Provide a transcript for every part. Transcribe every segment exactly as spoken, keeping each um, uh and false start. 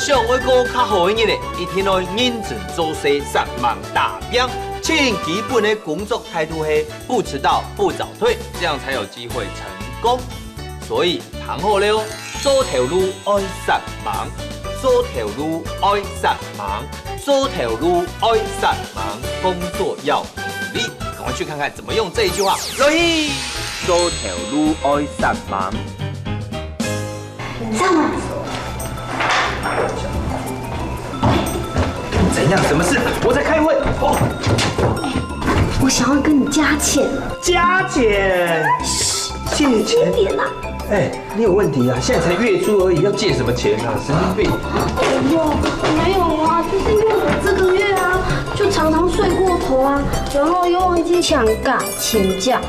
想愛過較好个日仔，一定愛認真做事，煞猛打拚。盡基本个工作態度係不遲到、不早退，這樣才有機會成功。所以聽好了哦，做頭路愛煞猛，做頭路愛煞猛，做頭路愛煞猛，工作要努力。趕快去看看怎麼用這一句話。來去！做頭路愛煞猛。 上来。怎樣？什麼事？我在開會。哦，我想要跟你加錢。加錢？借錢？一点啦。哎，你有問題啊！現在才月初而已，要借什麼錢啊？神經病！哎呦，没有啊，就是因为我这个月啊，就常常睡过头啊，然后又忘记请假、请假，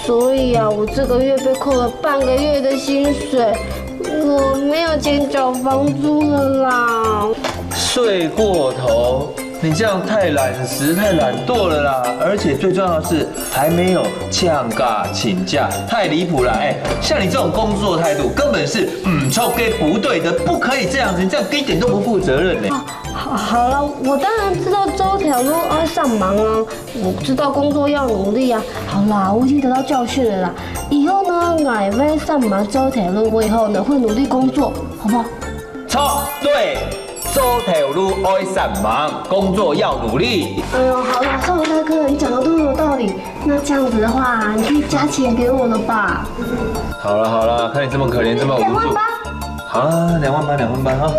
所以啊，我这个月被扣了半个月的薪水，我没有钱缴房租了啦。睡过头？你这样太懒惰、太懒惰了啦！而且最重要的是，还没有请假、请假，太离谱了！哎，像你这种工作态度，根本是嗯，超给不对的，不可以这样子，你这样一点都不负责任呢。好，好了，我当然知道做頭路愛煞猛啊，我知道工作要努力啊。好啦，我已经得到教训了啦。以后呢，𠊎會煞猛做頭路，我以后呢会努力工作，好不好？錯，對，做頭路愛煞猛，工作要努力。哎呦，好啦，少文大哥，你讲的都有道理。那这样子的话，你可以加钱给我了吧？好了好了，看你这么可怜，这么无助。两万八。好啊，两万八，两万八哈。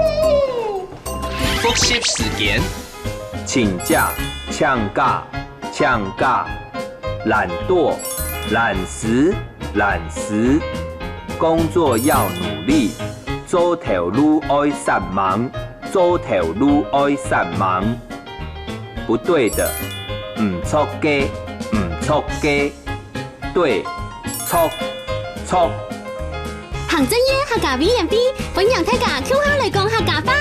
复习时间。请假、请假、请假。懒惰、懒惰、懒惰。工作要努力，做头路爱煞猛，做头路爱煞猛。不对的，唔错个，唔错个。 對，錯，錯。行政院客家委員會，歡迎大家共下來講客家話。